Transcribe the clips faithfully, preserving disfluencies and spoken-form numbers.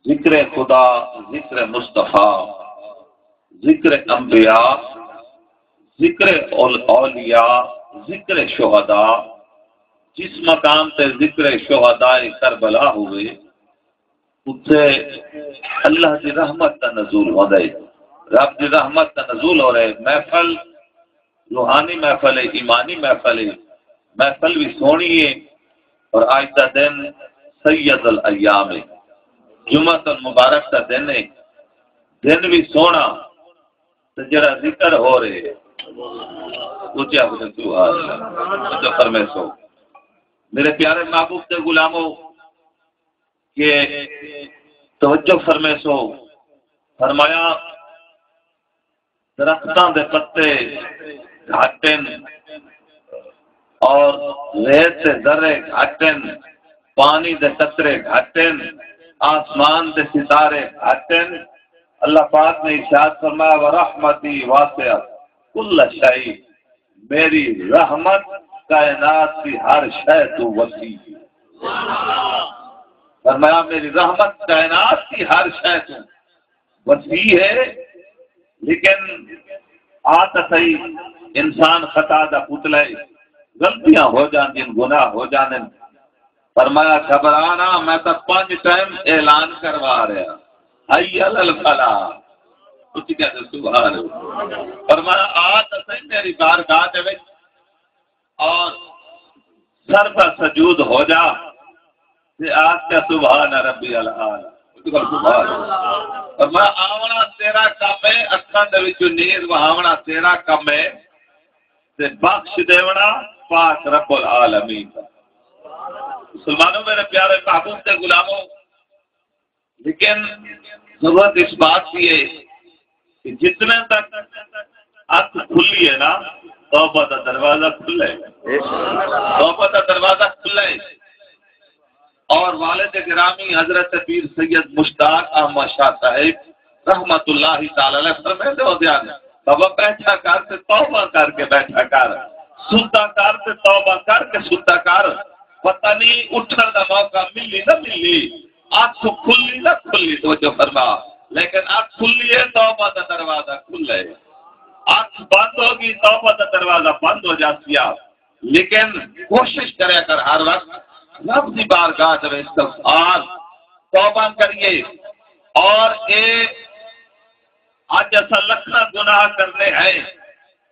ذکر خدا، ذکر مصطفیٰ، ذکر انبیاء، ذکر اول-، اولیاء، ذکر شہداء۔ جس مقام تے ذکر شہداء کربلا ہوئے، اتھے اللہ دی رحمت دا نزول ہوندا ہے، رب دی رحمت دا نزول ہو رہے۔ محفل روحانی محفل ہے، ایمانی محفل ہے، محفل بھی سوہݨی ہے۔ اور اڄ دا دن سید الایام ہے، جمعۃ المبارک دا دن ہے، دن بھی سوہݨا، تے جڑا ذکر ہو رہے، اچا بولے سبحان اللہ، اچا فرمائے سو۔ میرے پیارے محبوب تے غلامو، کہ توجہ فرمائے سو، فرمایا، درختاں دے پتے گھٹ ہن اور ریت دے ذرے گھٹ ہن، پانی دے قطرے گھٹ ہن، آسمان دے ستارے گھٹ ہن۔ اللہ پاک نے ارشاد فرمایا، "ورحمتی واسعت کل شیء"، میری رحمت کائنات دی ہر شے توں وسیع ہے۔ فرمایا، میری رحمت کائنات دی ہر شے توں وسیع ہے، لیکن آ تاں سہی، انسان خطا دا پتلا ہے، غلطیاں ہو جاندین، گناہ ہو جاندین۔ فرمایا، گھبرا نہ، میں تاں پنج ٹائم اعلان کروا رہا، حی علی الفلاح۔ اچی کہہ دے، سبحان اللہ۔ فرمایا، آ تاں سہی میری بارگاہ دے وچ اور سر دا سجود ہو جا، تے آکھ کے سبحان ربی الاعلی۔ سبحان اللہ۔ فرمایا، آوݨا تیرا کم ہے، اکھاں دے وچوں نیر وہاوݨا تیرا کم ہے، تے بخش ݙیوݨا پاک رب العالمین دا۔ مسلمانوں، میرے پیارے محبوب دے غلاموں، لیکن ضرورت اس بات کی ہے کہ جتنے تک اکھ کھلی ہے نا، توبہ دا دروازہ کھلا ہے، توبہ دا دروازہ کھلا ہے۔ اور والد گرامی حضرت پیر سید مشتاق احمد شاہ صاحب رحمت اللہ تعالی علیہ فرمیندے ہوندے ہن، "بابا، بیٹھا کر تے توبہ کر کے بیٹھا کر، ستا کر تے توبہ کر کے ستا کر، پتہ نہیں اٹھݨ دا موقع ملی نہ ملی، اکھ کھلی نہ کھلی۔" توجہ فرما، لیکن اکھ کھلی ہے، توبہ دا دروازہ کھلا ہے۔ اکھ بند ہو گئی، توبہ دا دروازہ بند ہو جاسی آ۔ لیکن کوشش کریا کر ہر وقت رب دی بارگاہ دے وچ استغفار، توبہ کریے۔ اور اے اڄ اساں لکھاں گناہ کرنے ہیں،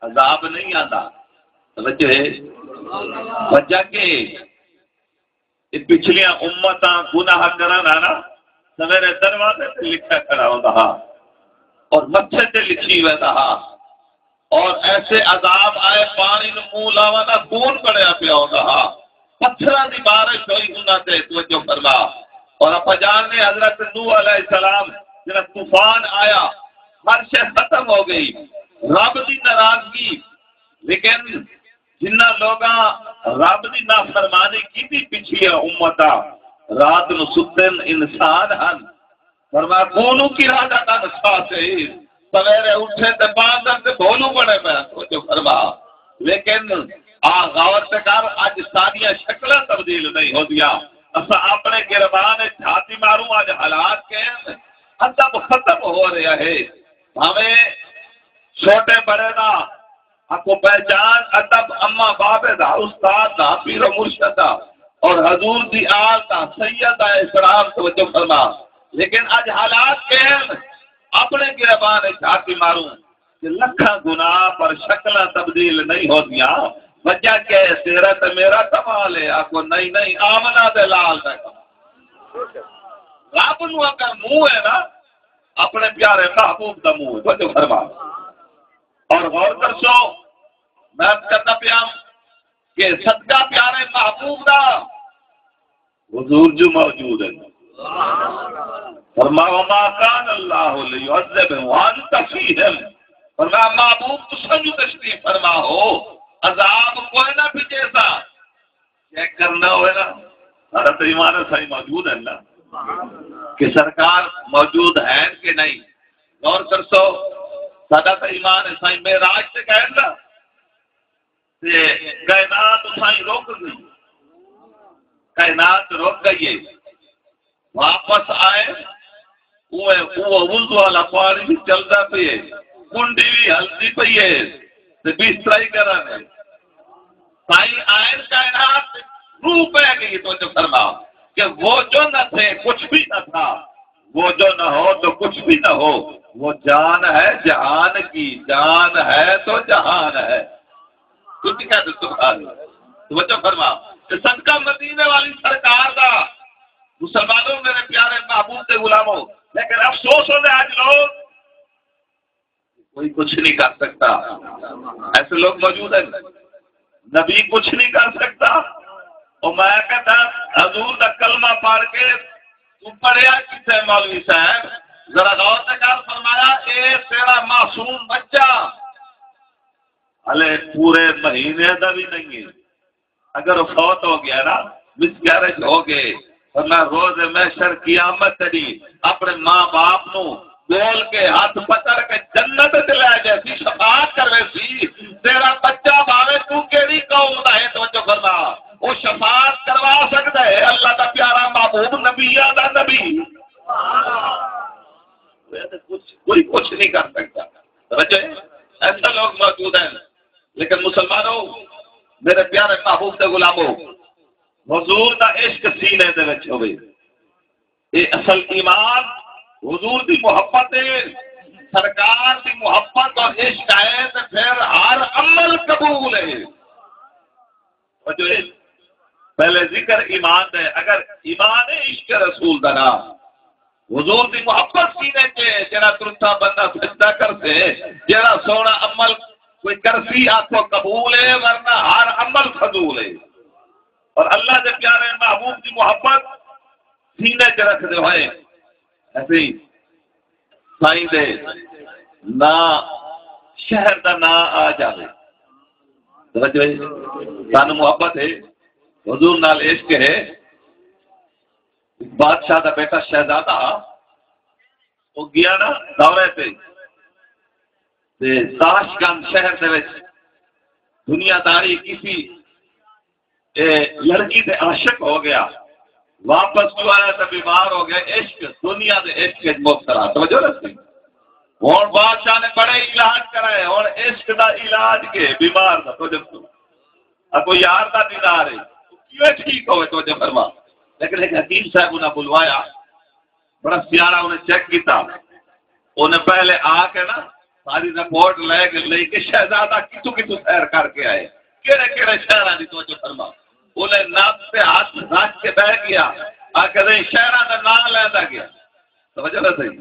عذاب نہیں آندا۔ توجہ ہے؟ وجہ کہ اے پچھلیاں امتاں گناہ کرن ہا نا، سویرے دروازے تے لکھیا کھڑا ہوندا ہا اور متھے تے لکھی ویندا ہا۔ اور ایسے عذاب آئے، پانی نوں منہ لاواں تاں خون بݨیا پیا ہوندا ہا۔ پتھراں دی بارش ہوئی انہاں تے، توجہ فرما۔ اور اپاں ڄاݨدے حضرت نوح علیہ السلام، جڑا طوفان آیا، ہر شے ختم ہو گئی، رب دی ناراضگی۔ لیکن جنہاں لوگاں رب دی نافرمانی کیتی، پچھلیاں امتاں، رات نوں ستن انسان ہن۔ فرمایا، "کونوا قردۃ خاسئین۔" سویرے اٹھے تے باندر تے بھولو بݨے پئے، توجہ فرما۔ لیکن آ غور تے کر، اڄ ساݙیاں شکلاں تبدیل نہیں ہوندیاں۔ اساں اپݨے گریبان اچ جھاتی ماروں، اڄ حالات کہیں، ادب ختم ہو رہیا ہے۔ بھاویں چھوٹے بڑے دا اکوں پہچان، ادب اماں بابے دا، استاد دا، پیر و مرشد دا اور حضور دی آل دا، سید دا احترام، توجہ فرما۔ لیکن اڄ حالات کہیں، اپݨے گریبان اچ جھاتی ماروں کہ لکھاں گناہ پر شکلاں تبدیل نہیں ہوندیاں۔ وجہ کیا ہے؟ تیرا تے میرا کمال ہے۔ آکھو، نہیں، نہیں، آمنہ دے لال دا کمال۔ رب نوں اگر منہ ہے نا، اپݨے پیارے محبوب دا منہ ہے۔ توجہ فرما۔ اور غور کرسو، میں عرض کردا پیاں کہ صدقہ پیارے محبوب دا، حضور جو موجود ہن۔ فرمایا، "وما کان اللہ لیعذبہم وانت فیہم۔" فرمایا، "محبوب، تساں جو تشریف فرما ہو، عذاب کوئی نہ پچیساں۔" چیک کرنا ہوئے نا، ساݙا تے ایمان ہے، سائیں موجود ہن نا، کہ سرکار موجود ہن کہ نہیں۔ غور کرسو، ساݙا تے ایمان ہے، سائیں معراج تے ڳئے نا، تے کائنات سائیں رک ڳئی، کائنات رک ڳئی ہے۔ واپس آئے، پئے، اوہ وضو والا پاݨی وی چلدا پئے، کنڈی وی ہلدی پئی ہے، تے بسترا ہی گرم ہے۔ سائیں، آئے کائنات روح پہ گئی، توجہ فرما، کہ وہ جو نہ تھے، کچھ بھی نہ تھا، وہ جو نہ ہو تو کچھ بھی نہ ہو، وہ جان ہے جہان کی، جان ہے تو جہان ہے۔ کچھ کہہ دے سبحان اللہ۔ توجہ فرما کہ صدقہ مدینے والی سرکار دا، مسلمانوں، میرے پیارے محبوب دے غلاموں، لیکن افسوس ہوندے اڄ لوگ کوئی کچھ نہیں کر سکتا۔ ایسے لوگ موجود ہیں، نبی کچھ نہیں کر سکتا۔ اور میں کہتا، حضور دا کلمہ پڑھ کے تو پڑھیا کتنے مولوی صاحب؟ ذرا غور سے گل فرمایا، اے تیرا معصوم بچہ، ہلے پورے مہینے دا بھی نہیں ہے۔ اگر وہ فوت ہو گیا نا، مسکیریج ہو گئے، ورنہ روز محشر قیامت دی اپنے ماں باپ نو بول کے ہاتھ پکڑ کے جنت چ لے جائے سی، شفاعت کرے سی۔ تیرا بچہ بھاوے تو کیڑی قوم دا ہے، توجہ فرما، وہ شفاعت کروا سکتا ہے۔ اللہ دا پیارا محبوب، نبیاں دا نبی، کوئی کچھ نہیں کر سکتا۔ توجہ ہے؟ ایسے لوگ موجود ہیں۔ لیکن مسلمانوں، میرے پیارے محبوب دے غلاموں، حضور دا عشق سینے دے وچ ہوے، اے اصل ایمان، حضور دی محبت ہے، سرکار دی محبت اور عشق ہے، تے پھر ہر عمل قبول ہے۔ توجہ ہے؟ پہلے ذکر ایمان دا ہے، اگر ایمان ہے عشق رسول دا نام، حضور دی محبت سینے چ ہے، جڑا ترٹھا بندہ سجدہ کرسے، جڑا سوہݨا عمل کوئی کرسی، آکھو قبول ہے، ورنہ ہر عمل فضول ہے۔ اور اللہ دے پیارے محبوب دی محبت سینے چ رکھدے ہوئے، ایسے ہی سائیں دے ناں، شہر دا ناں آ جاوے۔ توجہ ہے؟ سانوں محبت ہے، حضور نال عشق ہے۔ بادشاہ دا بیٹا شہزادہ، او گیا نا دورے تے، تے تاش گنج شہر دے وچ دنیا داری کیتی، اے لڑکی تے عاشق ہو گیا، واپس جو آیا تے بیمار ہو گیا۔ عشق، دنیا دے عشق وچ مبتلا۔ توجہ رکھیں۔ ہن بادشاہ نے بڑے علاج کرائے، ہن عشق دا علاج کے بیمار دا؟ توجہ سنو۔ اگو یار دا دیدار ہے، کیویں ٹھیک ہوئے؟ توجہ فرما۔ لیکن ایک حکیم صاحب انہاں بلوایا، بڑا سیاݨا، انہیں چیک کیتا۔ انہیں پہلے آ کے نا ساری رپورٹ لے کے، لے کے شہزادہ کتھوں کتھوں سیر کر کے آئے، کیڑے کیڑے شہراں دی؟ توجہ فرما۔ انہیں نبض تے ہاتھ رکھ کے بہ گیا، آ کے شہراں دا نام لیندا گیا۔ توجہ نہ صحیح۔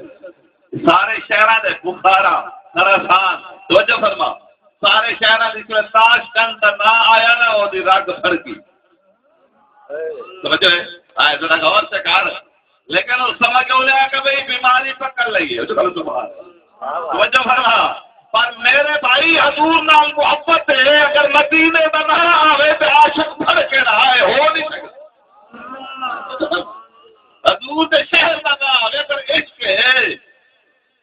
سارے شہراں دے، بخارا، خراسان، توجہ فرما، سارے شہراں دی، جس ویلے تاش گنج دا نام آیا نا، او دی رگ پھڑکی۔ توجہ ہے؟ آئے ذرا غور سے کر۔ لیکن اس سمجھ کے انہیں آ کہ بھئی بیماری پکڑ لئی ہے۔ توجہ فرما۔ پر میرے بھائی، حضور نال محبت ہے، اگر مدینے دا نام آوے تے عاشق پھڑکے نہ آئے، ہو نہیں سکتا۔ حضور دے شہر دا نام آوے، اگر عشق ہے،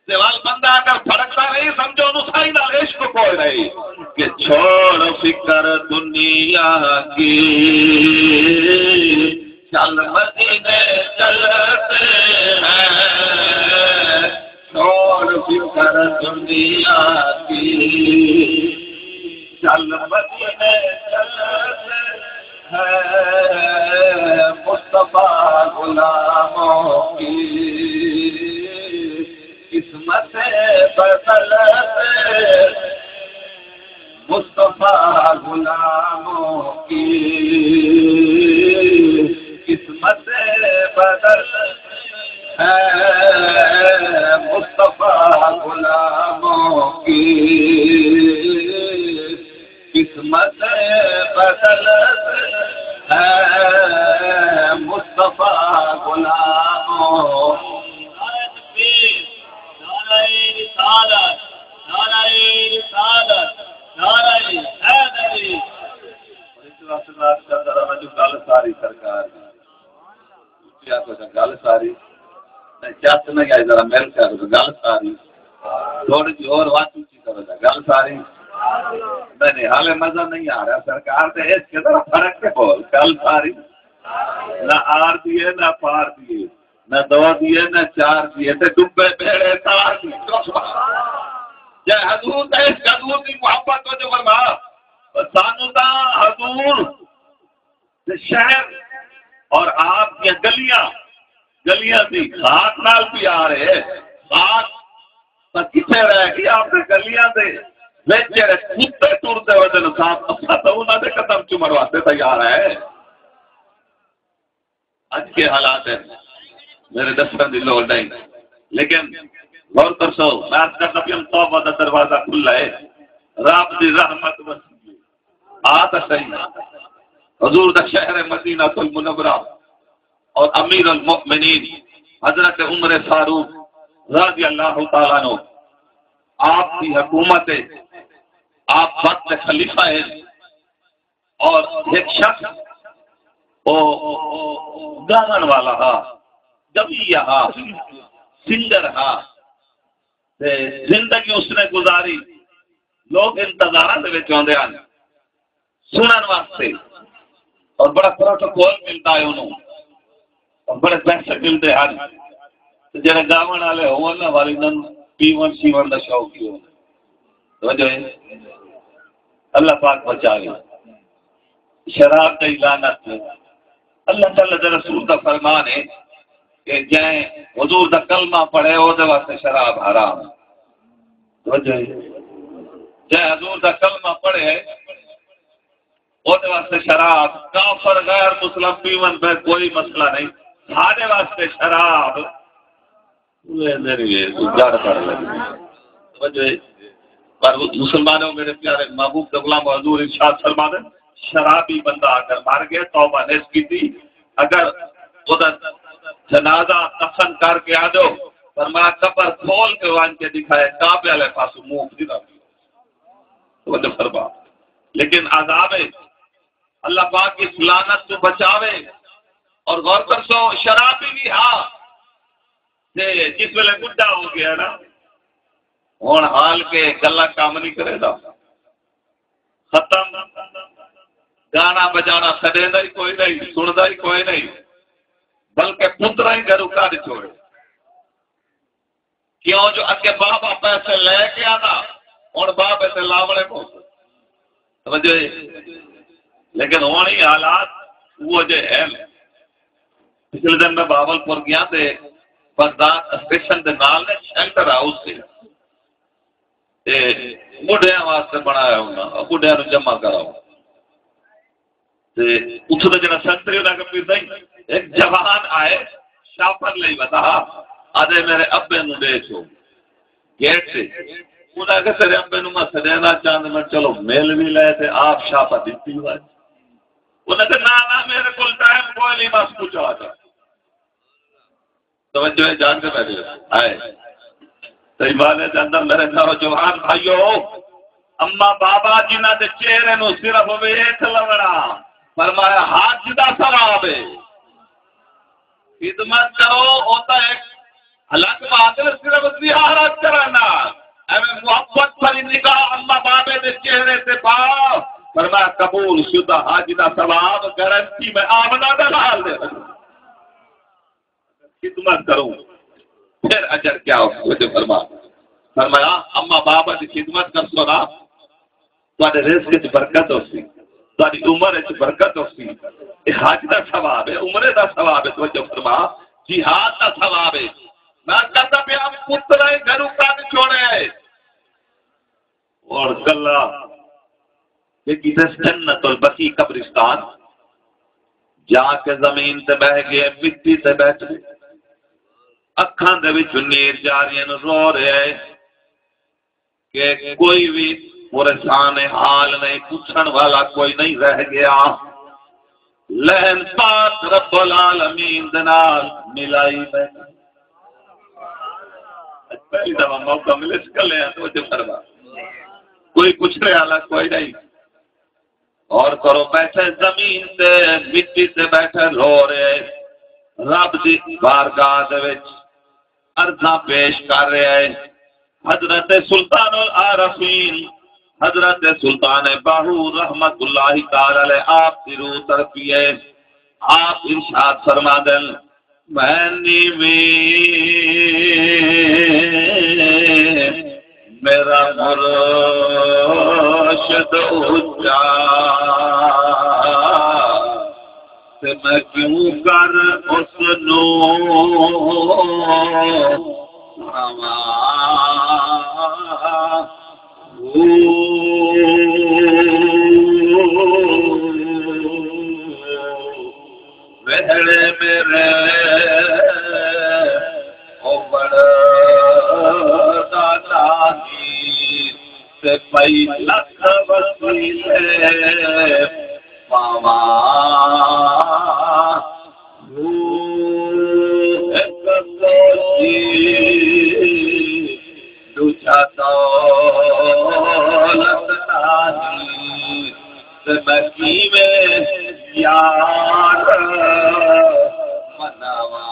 تے ول بندہ اگر پھڑکدا نہیں، سمجھو اونوں سائیں نال عشق کوئی نہیں۔ کہ چھوڑ فکر دنیا کی، چل مدینے چلتے ہیں۔ چھوڑ فکر دنیا کی، چل مدینے چلتے ہیں۔ مصطفیٰ غلاموں کی قسمتیں بدلتے، مصطفیٰ غلاموں کی قسمتیں بدلتے ہیں، مصطفیٰ غلاموں کی قسمتیں بدلتے ہیں، مصطفیٰ غلاموں۔ نعرہ تکبیر، نعرہ رسالت، نعرہ رسالت، نعرہ حیدری۔ اور اس واسطے میں عرض کرتا رہا جو گل ساری سرکار دی۔ اچھی آکھو ذرا گل ساری۔ نہیں، چت نہیں آئی، ذرا مل کے آکھو گل ساری۔ تھوڑی جی ہور وات اچھی کرو ذرا، گل ساری۔ نہیں، نہیں، حالے مزہ نہیں آ رہا۔ سرکار تے اس کے ذرا فرق کے بول، گل ساری۔ نہ آر دیے، نہ پار دیے۔ نہ دو دیے، نہ چار دیے، تے ڈبے بیڑے تار دی۔ جے حضور دا عشق، حضور دی محبت، توجہ فرما۔ سانوں تاں حضور دے شہر اور آپ دیاں گلیاں، گلیاں دی خاک نال پیار ہے۔ خاک تاں کتھے رہ گئی، آپ دے گلیاں دے وچ جڑے کتے ٹردے ودن، صاحب، اساں تاں انہاں دے قدم چومݨ واسطے تیار ہے۔ اڄ کے حالات ہیں، میرے ݙسݨ دی لوڑ نہیں، لیکن غور کرسو، میں عرض کردا پیاں، توبہ دا دروازہ کھلا ہے، رب دی رحمت وسی ہے۔ آ تاں صحیح، حضور دا شہر مدینہ المنورہ اور امیر المؤمنین حضرت عمر فاروق رضی اللہ تعالیٰ عنہ، آپ دی حکومت ہے، آپ وقت دے خلیفہ ہیں، اور ہک شخص او، او، او گاوݨ والا ہا، گوی ہا، سنگر ہا، تے زندگی اس نے گزاری۔ لوگ انتظاراں دے وچ ہوندے ہن سݨݨ واسطے، اور بڑا پروٹوکول ملدا ہے انہوں، اور بڑے پیسے ملدے ہن۔ تے جڑے گاوݨ والے ہون نا، والی انہاں پیوݨ شیوݨ دا شوق ہی ہوندا۔ توجہ ہے؟ اللہ پاک بچاوے۔ شراب دی لعنت ہے۔ اللہ تعالیٰ دے رسول دا فرمان ہے کہ جیں حضور دا کلمہ پڑھے، او دے واسطے شراب حرام ہے۔ توجہ ہے؟ جیں حضور دا کلمہ پڑھے، او دے واسطے شراب، کافر غیر مسلم پیون پہ کوئی مسئلہ نہیں۔ ساݙے واسطے شراب، اوہ میری جڑ کر لڳی۔ توجہ ہے۔ پر مسلمانوں، میرے پیارے محبوب دے غلام، حضور ارشاد فرما دے، شرابی بندہ اگر مر گئے، توبہ نہیں کیتی، اگر اودا جنازہ کفن کر کے آ جاؤ، فرمایا قبر کھول کے وان کے دکھائے، کعبے والے پاسوں منہ نہیں رکھ۔ توجہ فرما۔ لیکن عذاب ہے، اللہ پاک اس لعنت تو بچاوے۔ اور غور کرسو، شرابی بھی ہا، تے جس ویلے بڈھا ہو گیا نا، ہن حال کے گلا کام نہیں کرے دا، ختم۔ گانا بجانا سڈیندا ہی کوئی نہیں، سندا ہی کوئی نہیں، بلکہ پترا ہی گھروں کڈھ چھوڑے۔ کیوں جو اگے بابا پیسے لے کے آندا، ہن بابے تے لاونے پوندے۔ توجہ ہے؟ لیکن ہن ہی حالات اوہو جے ہن۔ پچھلے دن میں بہاول پور گیا تے بغداد اسٹیشن دے نال نے شیلٹر ہاؤس سی۔ تے بڈھیاں واسطے بنایا ہونا، بڈھیاں نوں جمع کراؤ۔ تے اتھوں دا جڑا سیکرٹری ہونا کہ پھر سائیں، ایک جوان آئے، شاپر لئی ودا، آدھے میرے ابے نوں ݙے چھو۔ گیٹ تے۔ انہاں آکھیا، تیرے ابے نوں میں سݙینا چاہندے، میں چلو مل وی لے تے آپ شاپر ݙتی وڄ۔ انہاں آکھیا، نہ، نہ، میرے کول ٹائم کوئی نہیں، بس پہنچا جا۔ توجہ ہے، جان کے بیٹھے۔ ہائے۔ تے ایمان دے اندر میرے نوجوان بھائیو، اماں بابا جنہاں دے چہرے نوں صرف ویکھ لونا، فرمایا حج دا ثواب ہے۔ خدمت کرو، او تاں ایک الگ بات ہے، صرف زیارت کرنا۔ ایویں محبت بھری نگاہ اماں بابے دے چہرے تے پا، فرمایا قبول شدہ حج دا ثواب، گارنٹی میں آمنہ دا نال دے۔ خدمت کروں، پھر اجر کیا ہو؟ توجہ فرما۔ فرمایا، اماں بابا دی خدمت کرسو نا، تہاݙے رزق اچ برکت ہوسی، تہاݙی عمر اچ برکت ہوسی۔ اے حج دا ثواب ہے، عمرے دا ثواب ہے۔ توجہ فرما، جہاد دا ثواب ہے۔ میں کردا پیا، پتر ہے، گھروں کڈھ چھوڑے ہے۔ اور کلا تے کیتے جنت البقیع قبرستان، جا کے زمین تے ٻہہ ڳئے، مٹی تے ٻیٹھ ڳئے، اکھاں دے وچوں نیر جا رہے ہیں، رو رہے ہیں کہ کوئی بھی پریشان حال نہیں، پچھݨ والا کوئی نہیں رہ ڳیا۔ لہن پاک رب العالمین دے نال ملائی بیٹھے۔ اڄ پہلی دفعہ موقع ملے، کلے ہیں، توجہ فرما۔ کوئی پچھݨ والا کوئی نہیں۔ اور کرو، بیٹھے زمین تے، مٹی تے بیٹھے رو رہے، رب دی بارگاہ دے وچ عرضاں پیش کر رہے ہیں۔ حضرت سلطان العارفین، حضرت سلطان باہو رحمت اللہ تعالی علیہ آپ دی روح تڑپی ہے۔ آپ ارشاد فرما دن، میں نیویں، میرا مرشد اچا، تے میں کیوں کر اس نوں سݨاواں؟ ویڑھے میرے او بڑا دادا جی، تے پئی لکھ وسیلے پاواں۔ ہک سوچی ݙوجھا دولت ناہی، تے میں کیویں یار مناواں؟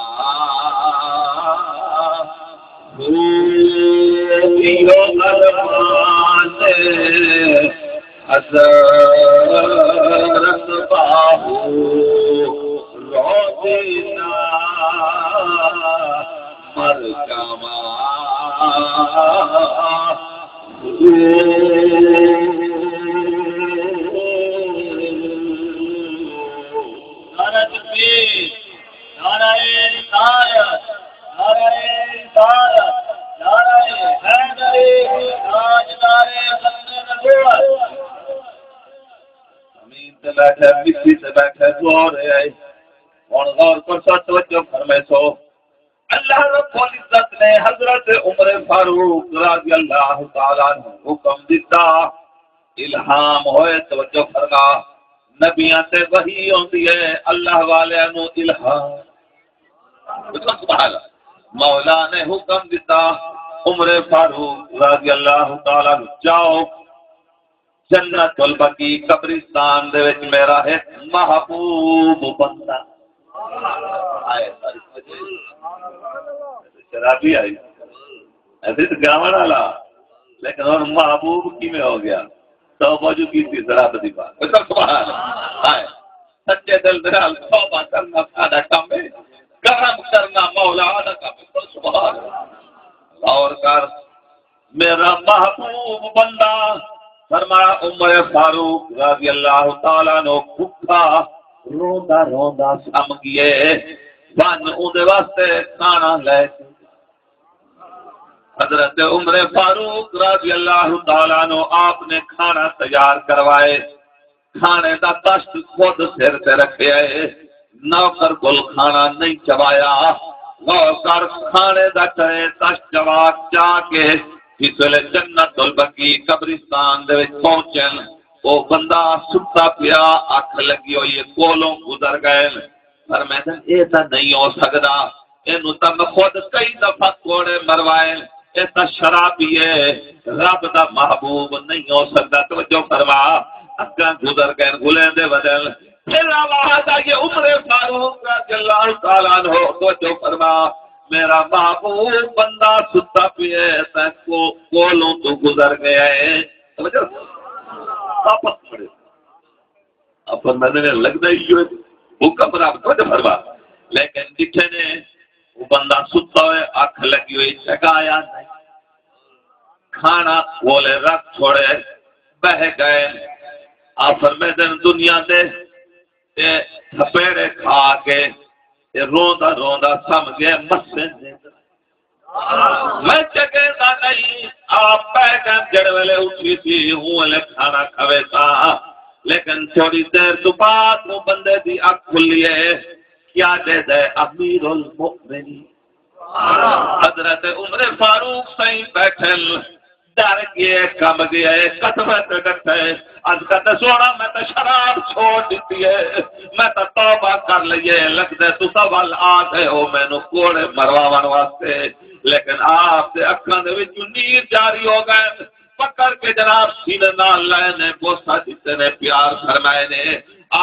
ہو ایہو ارمان حضرت باہو، روزی نہ مر جاواں۔ نعرہ تکبیر، نعرہ رسالت، نعرہ رسالت، نعرہ حیدری، تاجدار ختم نبوت۔ زمین تے بیٹھے، مٹی تے بیٹھے، دعا رہے آئے۔ ہݨ غور کرسو، توجہ فرمائیسو۔ اللہ رب العزت نے حضرت عمر فاروق رضی اللہ تعالیٰ عنہ حکم ݙتا، الہام ہوئے، توجہ فرما، نبیاں تے وحی ہوندی ہے، اللہ والیاں نوں الہام۔ سبحان اللہ۔ مولا نے حکم ݙتا، عمر فاروق رضی اللہ تعالیٰ عنہ، جاؤ، جنت البقیع قبرستان دے وچ میرا ہک محبوب بندہ آئے۔ شرابی آئی، ایسے تو گاون والا، لیکن ہن محبوب کیویں ہو گیا؟ توبہ جو کیتی ذرا تے دفاع۔ سبحان اللہ۔ ہائے۔ سچے دل دے نال توبہ کرنا ساڈا کم ہے۔ کرم کرنا مولا دا کم ہے۔ سبحان اللہ۔ غور کر، میرا محبوب بندہ، فرمایا عمر فاروق رضی اللہ تعالیٰ عنہ بھکھا روندا روندا سم گئے، ون اوندے واسطے کھانا لے کے۔ حضرت عمر فاروق رضی اللہ تعالیٰ عنہ آپ نے کھانا تیار کروائے، کھانے دا تشت خود سر تے رکھیا ہے، نوکر کول کھانا نہیں چوایا۔ غور کر، کھانے دا ٹرے تشت چوا چا کے جس ویلے جنت البقیع قبرستان دے وچ پہنچن، او بندہ ستا پیا، اکھ لگی ہوئی ہے، کولوں گزر گئے۔ فرمیندن، اے تاں نہیں ہو سڳدا، اینوں تاں میں خود کئی دفعہ کوڑے مروائے، اے تاں شرابی ہے، رب دا محبوب نہیں ہو سڳدا۔ توجہ فرما، اڳاں گزر ڳئے، ڳلیندے ودن۔ پھر آواز آئی، عمر فاروق رضی اللہ تعالیٰ عنہ، توجہ فرما، میرا محبوب بندہ ستا پیا ہے، تاں کو-، کولوں توں گزر ڳیا ہے۔ توجہ، واپس مڑے۔ آپ فرمیندے نے، لڳدا ہی جو ہے، حکم رب خود فرما۔ لیکن ݙٹھے نے، او بندہ ستا ہوئے، اکھ لڳی ہوئی، جگایا نہیں۔ کھانا کولے رکھ چھوڑے، ٻہہ ڳئے۔ آپ فرمیندے نے، دنیا دے تے تھپیڑے کھا کے، تے روندا روندا سم ڳئے مسجد۔ میں جگیندا نہیں، آپ پہلے جڑے ویلے اٹھی سی، ہوں ویلے کھانا کھوے سا۔ لیکن تھوڑی دیر تو بعد وہ بندے دی اکھ کھلی ہے، کیا دے دے امیر المؤمنین۔ حضرت عمر فاروق سائیں بیٹھن، ڈر ڳئے، کمب ڳئے، قدمیں تے ڈٹھے۔ عرض کیتے، سوہݨا، میں تاں شراب چھوڑ ݙتی ہے، میں تاں توبہ کر لئی ہے، لڳدے تساں ول آ ڳئے ہو مینوں کوڑے مرواوݨ واسطے۔ لیکن آپ دے اکھاں دے وچوں نیر جاری ہو ڳئے۔ پکڑ کے جناب سینے نال لائے نے، بوسہ ݙتے نے، پیار فرمائے نے۔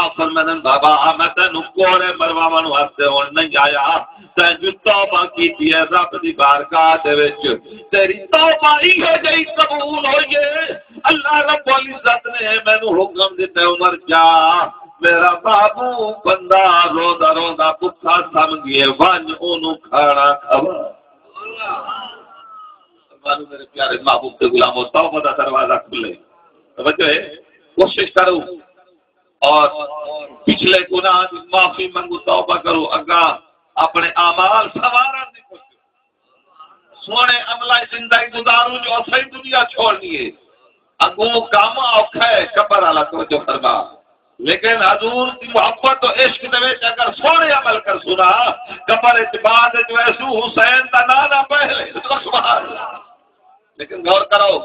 آپ فرمیندن، بابا، میں تینوں کوڑے مرواوݨ واسطے ہݨ نہیں آیا، تیں جو توبہ کیتی ہے رب دی بارگاہ دے وچ، تیری توبہ ایہو جئی قبول ہوئی ہے۔ اللہ رب العزت نے مینوں حکم ݙتا، عمر جا، میرا محبوب بندہ روزہ روزہ بکھا سم گئے، ونج اونوں کھانا کھوا۔ مانو میرے پیارے محبوب تے غلامو، توبہ دا دروازہ کھلے۔ توجہ ہے، کوشش کرو اور پچھلے گناہ دی معافی منگو، توبہ کرو، اگاں اپنے اعمال سنوارن دی کوشش۔ سوہݨے عملاں اچ زندگی گزاروں جو اساں دنیا چھوڑنی ہے۔ اڳوں کم اوکھا ہے، قبر والا، توجہ فرما۔ لیکن حضور دی محبت و عشق دے وچ اگر سوہݨے عمل کرسوں نا، قبر اچ بعد اچ ویسوں، حسین دا ناں نہ پہلے۔ سبحان اللہ۔ لیکن غور کرو،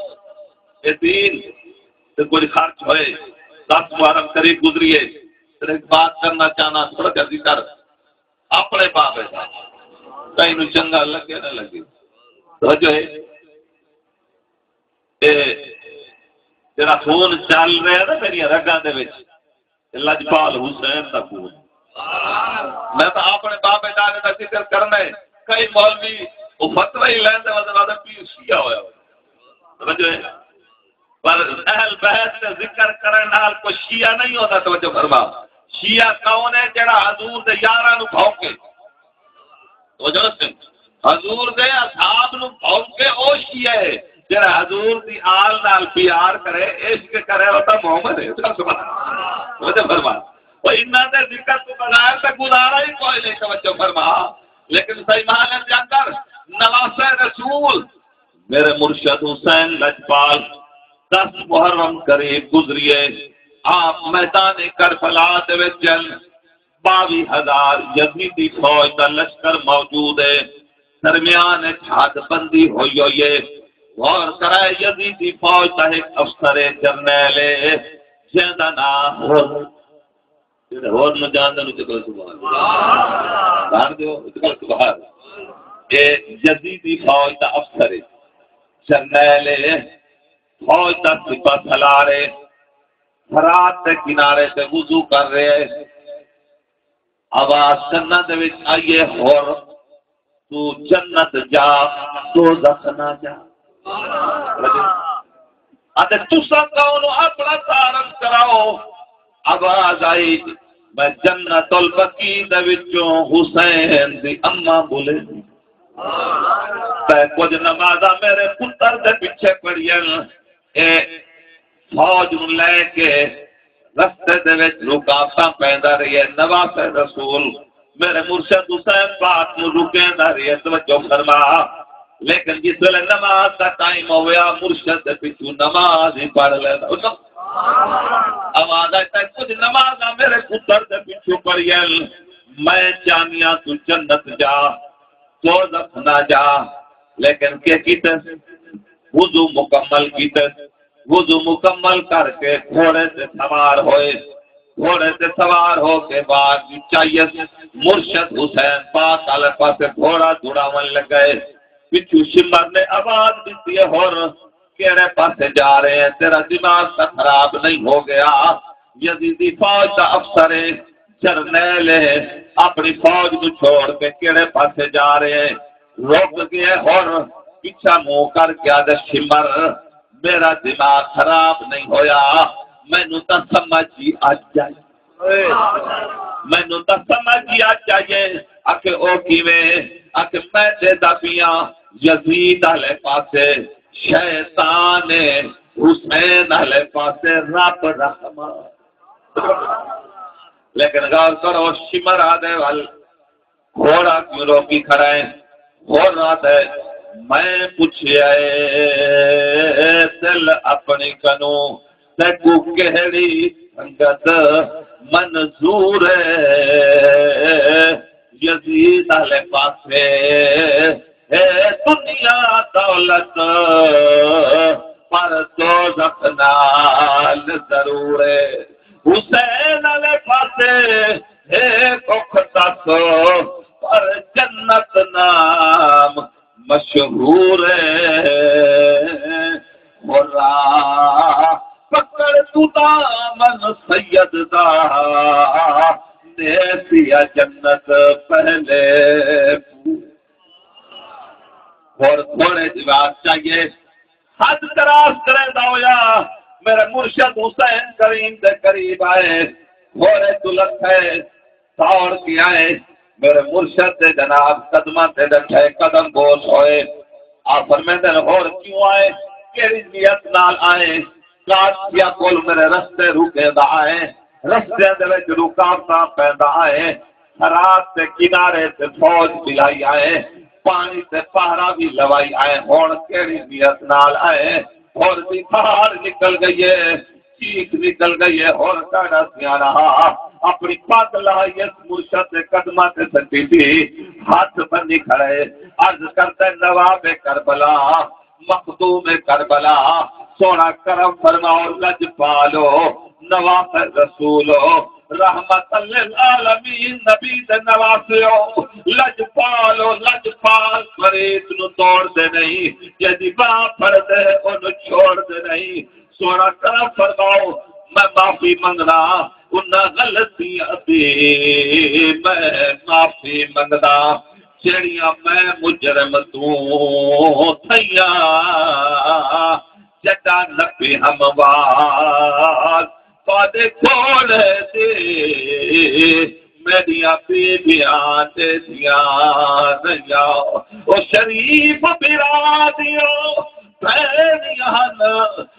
اے دین تے کجھ خرچ ہوئے، دس محرم قریب گزری ہے، تے ایک بات کرنا چاہنا، تھوڑا جلدی کر۔ اپݨے بابے دا کہیں نوں چنڳا لڳے نہ لڳے۔ توجہ ہے؟ اے جڑا خون چل رہا نا میریاں رگاں دے وچ، اے لجپال حسین دا خون۔ میں تاں اپݨے بابے دادے دا ذکر کرنا ہے۔ کئی مولوی او فتوی لیندے واسطے واسطے پیر شیعہ ہویا ہویا۔ توجہ ہے؟ پر اہل بیت دا ذکر کرݨ نال کوئی شیعہ نہیں ہوندا، توجہ فرما۔ شیعہ کون ہے؟ جڑا حضور دے یاراں نوں بھونکے۔ توجہ رکھیں۔ حضور دے اصحاب نوں بھونکے او شیعہ ہے۔ جڑا حضور دی آل نال پیار کرے، عشق کرے، او تاں مومن ہے۔ سبحان اللہ۔ توجہ فرما۔ او انہاں دے ذکر توں بغیر تے گزارا ہی کوئی نہیں، توجہ فرما۔ لیکن صحیح معنی دے اندر نواسہ رسول میرے مرشد حسین لجپال، دس محرم قریب گزریے، آپ میدان کربلا دے وچ ہن۔ ٻاویہہ ہزار یزیدی فوج دا لشکر موجود ہے، درمیان اچ حد بندی ہوئی ہوئی ہے۔ غور کرائے، یزیدی فوج دا ہک افسر ہے، جرنیل ہے، جیندا ناں حر جڑے ہور نہ جاندے نوں تے کوئی سبحان اللہ۔ جان دیو، تے کوئی سبحان اللہ۔ اے یزیدی فوج دا افسر ہے، جرنیل ہے، فوج دا سپہ سالار ہے، فرات دے کنارے تے وضو کر رہے ہے۔ آواز کناں دے وچ آئی ہے، حر، توں جنت جا، دوزخ نہ جا۔ اتے تساں کون ہو؟ اپݨا تعارف کراؤ۔ آواز آئی، میں جنت البقیع دے وچوں حسین دی اماں ٻولے۔ تے کجھ نمازاں میرے پتر دے پچھے پڑھین۔ اے فوج نوں لے کے رستے دے وچ رکاوٹاں پیندا رہیا ہے۔ نواسہ رسول میرے مرشد حسین پاک نوں رکیندا رہیا ہے۔ توجہ فرما۔ لیکن جس ویلے نماز دا ٹائم ہویا، مرشد دے پچھوں نماز ہی پڑھ لیندا۔ آواز آئی تے کجھ نمازاں میرے پتر دے پچھوں پڑھین۔ میں چاہنیاں توں جنت جا، دوزخ نہ جا۔ لیکن کے کیتے؟ وضو مکمل کیتے۔ وضو مکمل کر کے گھوڑے تے سوار ہوئے۔ گھوڑے تے سوار ہو کے بعد چائیس مرشد حسین پاک والے پاسے گھوڑا دوڑاون لگے۔ پچھوں شمر نے آواز ݙتی ہے، حر، کیڑے پاسے جا رہے ہیں؟ تیرا دماغ تاں خراب نہیں ہو گیا؟ یزیدی فوج دا افسر ہے، جرنیل ہے، اپݨی فوج نوں چھوڑ کے کیڑے پاسے جا رہے ہیں؟ رک گئے، حر پچھا منہ کر کے آہدے، شمر، میرا دماغ خراب نہیں ہویا، مینوں تاں سمجھ ہی اچ جائی، مینوں تاں سمجھ ہی اچ جائیے۔ آکھے او کیویں؟ آکھے میں ݙیہدا پیاں یزید آلے پاسے شیطان ہے، حسین آلے پاسے رب رحمان۔ لیکن غور کرو، شمر آہدے ول گھوڑا کیوں روکی کھڑا ہے؟ گھوڑا تے میں پچھیا ہے دل اپݨی کنوں، تیکوں کیڑھی سنگت منظور ہے؟ یزید آلے پاسے ہے دنیا دولت، پر دوزخ نال ضرور ہے۔ حسین آلے پاسے ہے بخت تس، پر جنت نام مشہور ہے۔ حرا پکڑ توں دامن سید دا، نیسی آ جنت پہلے۔ اور تھوڑے جواب چاہیے۔ حد کراس کریندا ہویا میرے مرشد حسین کریم دے قریب آئے۔ ہورے توں لتھے، دوڑ کے آئے، میرے مرشد دے جناب قدماں تے ڈٹھے، قدم بوس ہوئے۔ آپ فرمیندے نے، ہور کیوں آئے؟ کیڑھی نیت نال آئے؟ قادسیہ کول میرے رستے رکیندا آئے، رستیاں دے وچ رکاوٹاں پیندا آئے، فرات دے کنارے تے فوج بلائی آئے، پانی تے پہرا وی لوائی آئے۔ ہن کیڑھی نیت نال آئے؟ ہور دی دھاڑ نکل گئی ہے، چیخ نکل گئی ہے۔ ہور ڈاڈھا سیاݨا ہا، اپݨی پڳ لائی اس مرشد دے قدماں تے سٹی سی، ہتھ بنی کھڑے، عرض کردا ہے، نواب کربلا، مخدوم کربلا، سوہݨا کرم فرماؤ، لجپالو، نواب رسولو، رحمت للعالمین نبی دے نواسیو، لجپالو، لجپال، پریت نو توڑ دے نہیں، جیندی باہ پھڑ دے، اونوں چھوڑ دے نہیں۔ سوہݨا کرم فرماؤ، میں معافی منگدا، انہاں غلطیاں دی میں معافی منگدا، جیڑھیاں میں مجرم توں تھیاں، جڈاں نبی ہموار تہاݙے کول دے، میݙیاں بیبیاں ݙیہدیاں نئیاں، او شریف بھرا دیاں بھیݨیاں ہن،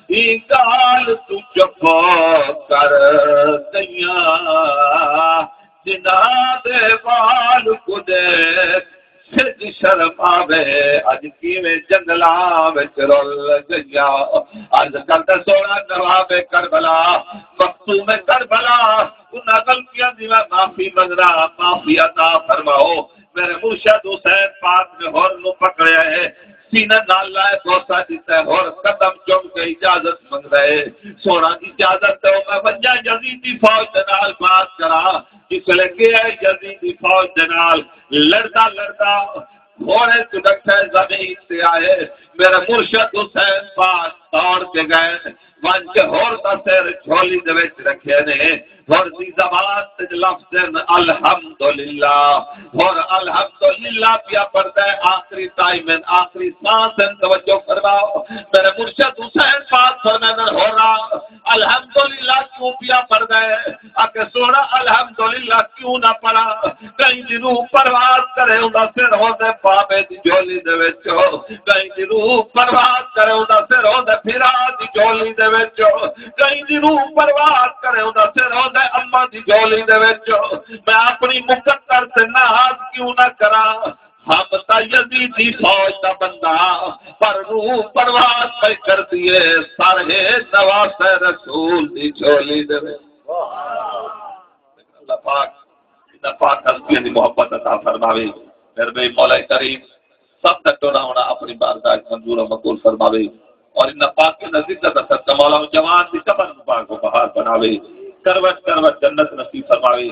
ایں ڳالھ توں چپ کر ڳئیاں۔ جنہاں دے وال کوں ݙیکھ سڄ شرماوے، اڄ کیویں جنگلاں وچ رل ڳئیاں۔ عرض کردا، سوہݨا نواب کربلا، مخدوم کربلا، انہاں غلطیاں دی میں معافی منگدا، معافی عطا فرماؤ۔ میرے مرشد حسین پاک نے ہور نوں پکڑیا ہے، سینہ نال لائے بوسہ ݙتا ہے، ہور قدم چم کے اجازت منگدا ہے۔ سوہݨا اجازت ݙیو، میں ونڄاں یزیدی فوج دے نال بات کراں۔ جس ویلے ڳیا ہے یزیدی فوج دے نال، لڑدا لڑدا ہورے توں ڈٹھے زمین تے آئے، میرے مرشد حسین پاک دوڑ کے ڳئے، ونڄ کے ہور دا سر جھولی دے وچ رکھے نے، ہور دی زبان تے لفظ ہن الحمدللہ، ہور الحمدللہ پیا پڑھدا ہے، آخری ٹائم ہن، آخری سانس ہن، توجہ فرماؤ۔ میرے مرشد حسین پاک فرمیندن، ہورا الحمدللہ کیوں پیا پڑھدا ہے؟ آکھے، سوہݨا الحمدللہ کیوں نہ پڑھاں؟ کہیں دی روح پرواز کرے، اوندا سر ہوندے بابے دی جھولی دے وچ، کہیں دی روح پرواز کرے، اوندا سر ہوندے بھرا دی جھولی دے وچ، کہیں دی روح پرواز کرے، اوندا سر ہوندے اماں دی جھولی دے وچ۔ میں اپݨی مقدر تے ناز کیوں نہ کراں؟ ہم تاں یزیدی فوج دا بندہ، پر روح پرواز پئی کردی ہے، سر ہے نواسہ رسول دی جھولی دے وچ۔ اللہ پاک، اللہ پاک ہستیاں دی محبت عطا فرماوے۔ پھر بھی مولا کریم سب دا ٹولا ہونا اپݨی بارگاہ وچ منظور و مقبول فرماوے، اور انہاں پاک نزدیک دا صدقہ مولا جوان دی قبر مبارک و بہار بناوے، کروٹ کروٹ جنت نصیب فرماوے۔